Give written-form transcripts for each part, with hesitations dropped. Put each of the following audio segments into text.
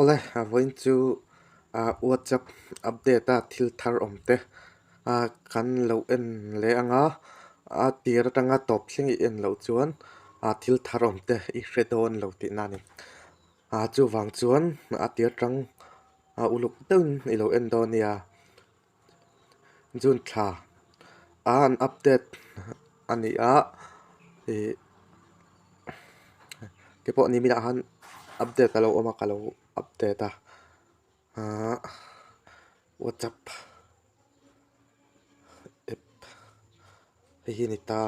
Awle vawiin chu WhatsApp update a thil thar awm te kan lo en leh ang a, a tir atanga tawp thleng i en loh chuan thil thar awm te i hre dawn lo tihna a ni. Chuvang chuan a tir atang uluk deuhin i lo en dawn nia. June thla a an update a ni a ih te pawh ni minah khan update a lo awm a ka lo update a ahh whatsapp app hei hi a ni ta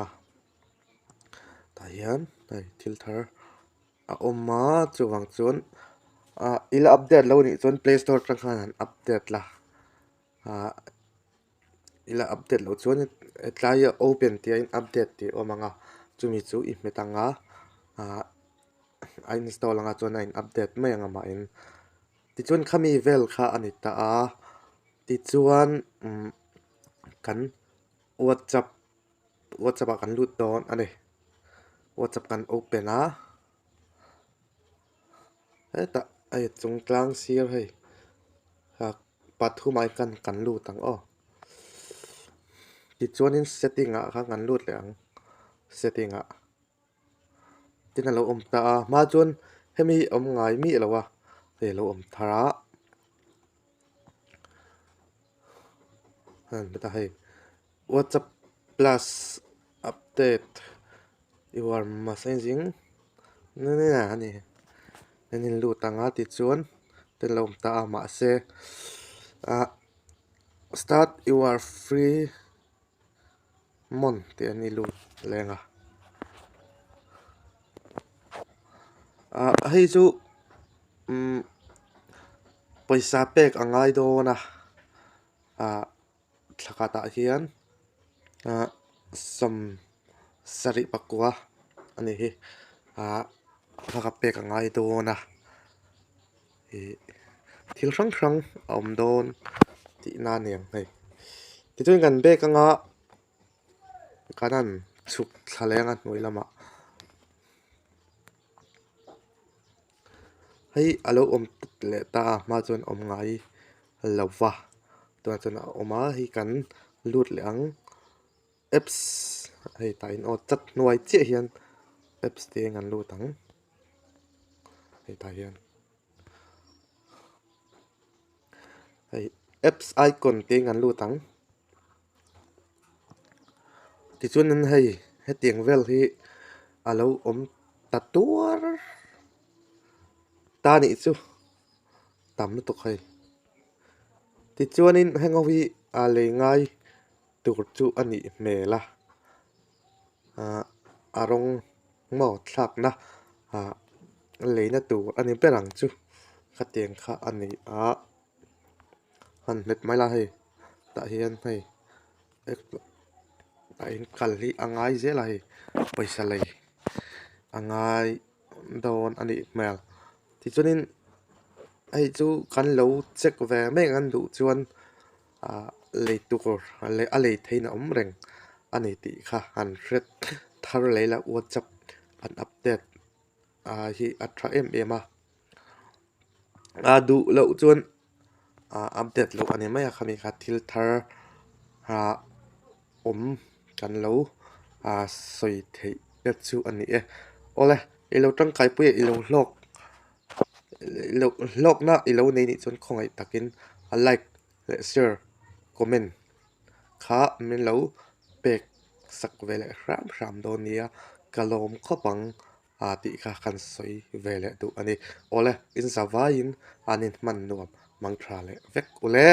tah hian hei thil thar a awm a chuvang chuan ah i la update lo anih chuan play store atang khan han update la ah i la update loh chuan tlai a open tih a in update tih a awm ang a chumi chu i hmet ang a ah a install ang a chuan a in update mai ang amahin tichuan khami vel kha a ni ta a tichuan umm kan whatsapp whatsapp ah kan lut dawn a ni whatsapp kan open a hetah hei chung tlang sir hei pathum ah hian kan lut ang aw tichuanin setting ah khan kan lut leh ang setting ah tin a lo awm ta a hma chuan hemi awm ngai miah lo a hei a lo awm thar a hei whatsapp plus update your messaging a ni an in lut ang a tichuan te lo awm ta a mahse ah start your free month tih an i lut leng a ah hei chu umm pawisa pek a ngai dawn a ah thla khatah hian ah sawm sarih pakua a ni hi ah thla khat pek a ngai dawn a ih thil hrang hrang a awm dawn tihna a ni ang hei tichuan kan bag anga kan han chhuk thla leng a hnuai lamah. Hei a lo awm leh ta a hma chuan awm ngai lo va tunah chuan a awm a hei kan lut leh ang apps hei tah in aw chat hnuai chiah hian apps te an lut ang hei tah hian hei apps icon te an lut ang tichuanin hei hetiang vel hi a lo awm ta tuar ta nih chu tam lutuk hei tichuanin heng ho hi a lei ngai tur chu a nih hmel a ah a rawng maw thlakna ah leina tur a ni ber ang chu khatiang kha a ni a. Han hmet mai la hei tah hian hei tah hian kal hi a ngai zel a hei pawisa lei a ngai dawn a nih hmel tichuanin hei chu kan lo check ve mek ang duh chuan ah lei tur a lei theihin a awm reng a ni tih kha han hre thar leh ila whatsapp an update ah hi a tha em em a. A duh loh chuan ah update loh a ni mai a khami kha thil thar ah awm kan lo ah sawi theih te chu a ni e awle i lo tangkai pui a i lo hlawk i lo hlawkna i lo nei nih chuan khawngaih takin a like leh share comment kha min lo pek sak ve leh hram hram dawn nia ka lawm khawp ang. ah tih kha kan sawi ve leh duh a ni. Awle, in zavaiin an inhman nuam mang tha leh vek ule.